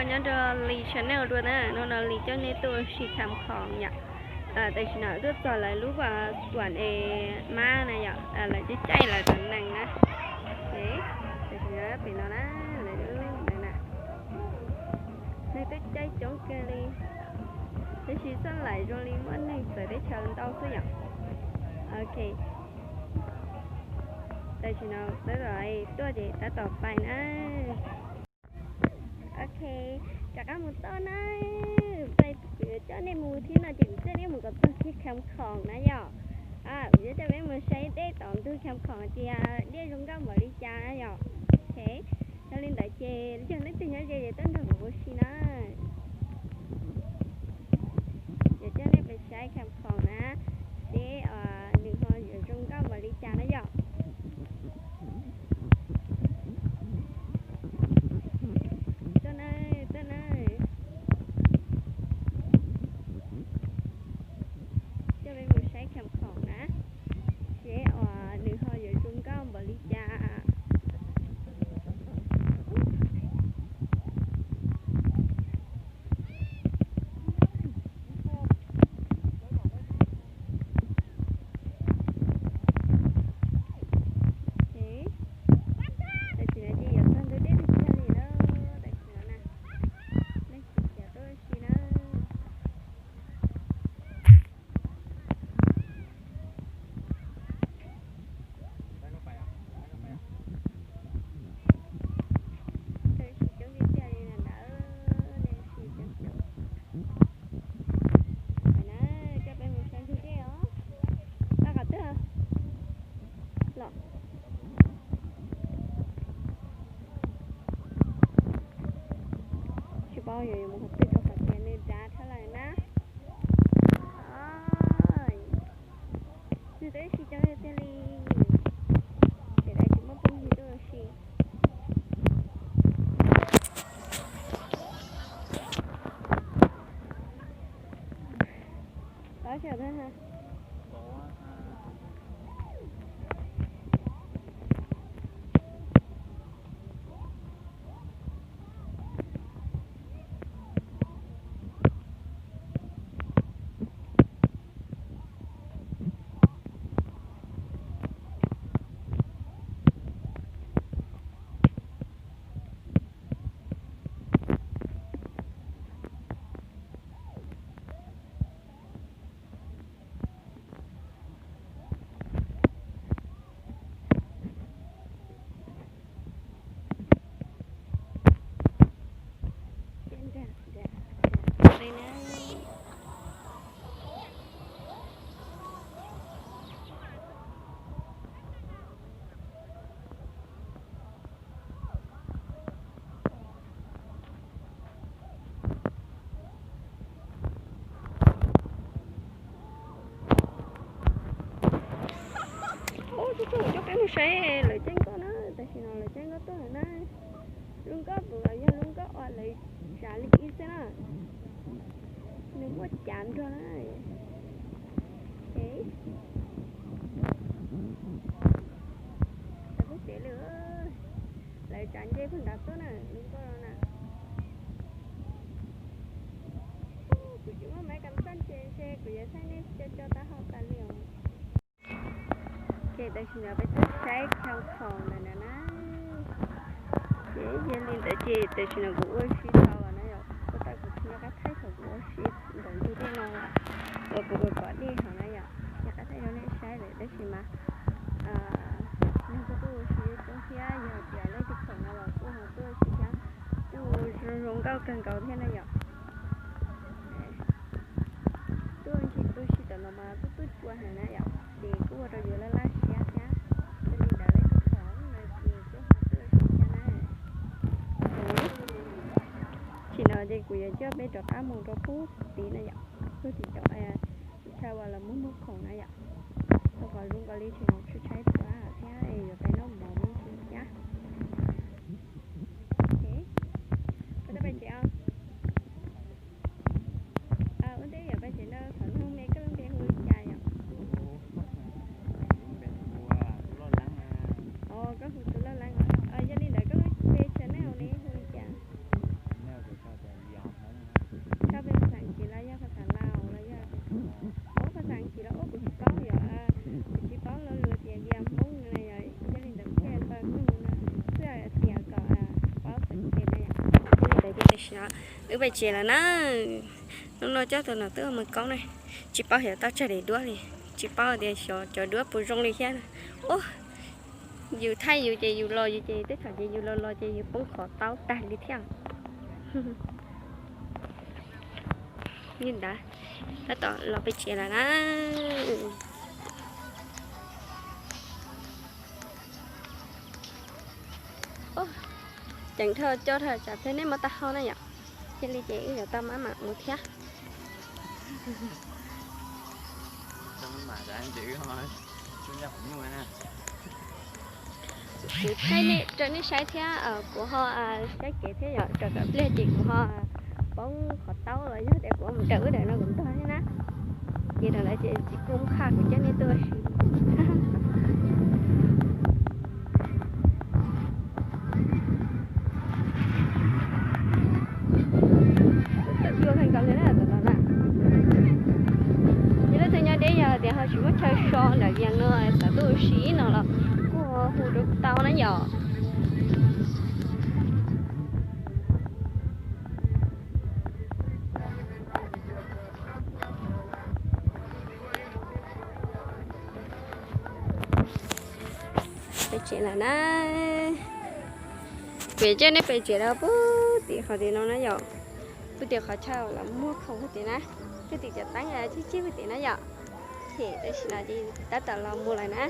Nyob rau Lis channel dua na, hnub no Lis coj nej tuaj ua si Kham Khoom yom. Tam sim no tuaj txog lawv lub kuam es mab na yom, lawv caij caij lawv tus nees na. Tam sim no pem no na, lawv lub nees na, neeg twb caij coob kawg li, tab sis txoj lais zoo li muaj neeg txawv teb chaws ntau xwb yom. Ok, tam sim no tab tom tuaj ces tab tom pais na. Ok, rov qab mus txog na, pais kuv yuav coj nej mus thiab no ces kuv coj nej mus kom txog kiag Kham Khoom na yom. Kuv yuav coj peb mus saib dej tom ntug Kham Khoom tias dej zoo nkauj npaum li cas na yom. Ok, yog li ntawd ces yog leej twg nyob ze ces tuaj nrog kuv ua si na. Yuav coj nej pais saib Kham Khoom na, seb nws ho yuav zoo nkauj npaum li cas na yom. Tuaj na, tuaj na. Coj peb mus saib Kham Khoom na, seb uas nws ho yuav zoo nkauj npaum li cas. Tam sim no ces yuav txog ntug dej tiag tiag li lawm, tam sim no na, nej sim cav tuaj ua si na. Coob tiag tiag li na ntawd, nej sim cav cav na, coj peb mus saib ntug dej os. Pab qhov twg los? Tsis paub yuav mus qhov twg rau qhov tias nws dav dhau lawm na. Nws twb sib coob tiag tiag li, ces lawv tsis muaj phooj ywg tuaj ua si. Tab sis Ub, tus tub coj peb mus saib lawv caij nkoj na, tam sim no lawv caij nkoj tuaj lawm na. Lub nkoj tus los yog lub nkoj uas lawv tsav li ib xwb na. Nws muaj cav nrog na. Lawv pub tev lawm, lawv tsav nce puag nrad tuaj na, lub nkoj no na. Kuv tsis muaj maiv kas xaj ces ntshe kuv yuav thaij nej co co taub hau tas li os. Ces tam sim no peb tuaj saib Kham Khoom lawm na. Ces yog li ntawd ces tam sim no kuv ua si tau lawm na yom, kuv tau kuv tsis nco qab thaij thaum kuv ua si ntawm ntug dej no uas kuv ua kom dej hov na yom, nco qab thaij rau nej saib lawm tab sis mas neeg kuj tuaj ua si coob thiab, yog tias leej twg khoom no los kuj ho tuaj ua si thiab, kuj zoo nkauj kawg nkaus thiab na yom. Tuaj ntsis tu si tom no mas kuj tuaj cua heev na yom, ces kuj ua rau yus laj laj siab thiab. Yog li ntawd leej twg khoom no ces kuj ho tuaj ua si thiab na. Tam sim no ces kuv yuav coj peb rov qab mus rau pub tid na yom, pub tid cov chaw uas lawv muag muag khoom na yom. Rau qhov zoo nkaus li tseem tshaib tshaib plab thiab yuav pib noj mov me ntsis thiab. Ua ntej yuav pais tsev no, xav nug me koj lub npe hu li cas yom? Koj hu tus Loj Leeb. Yog li ntawd koj lub npe channel ne hu li cas? Wb pem tsev lawm na. Hnub no coj tus nom twb mus kaub ne, tsis paub xyov tau tsawg daim duab li, tsis paub tias xyov cov duab puas zoo li thiab. Ub, yus thaij yus ces yus los yus ces tej thaum ces yus los los ces yus poob qhov taub tag li thiab. Li ntawd, tab tom los pem tsev lawm na. Ceev dhau coj dhau tsam pliag nej muab tau hau na yom. Cia li ces wb yuav tau maj mam mus thiab. Kuv thaij rau nej saib thiab, kuv ho saib kev thiab yom, tsam pliag ces kuv ho poob qhov taub los yog tias kuv mus raws wb daim no kuv ntog thiab na. Ces thaum ntawd ces tsis poob qhaj kuv coj nej tuaj ua si. Cua kawg nkaus li na tom no na. Yog leej twg nyob deb yog tias ho tsis muaj chaw so ntawm yees no xav tuaj ua si no los kuj hu rau tau na yom. Pem tsev lawm na. Kuv coj nej pem tsev rau puag tim qhov tim no na yom. Puag tim qhov chaw los muag khoom puag tim na. Puag tim cov teeb tsib tsib puag tim na yom. Ces tam sim no ces tab tom los mus lawm na.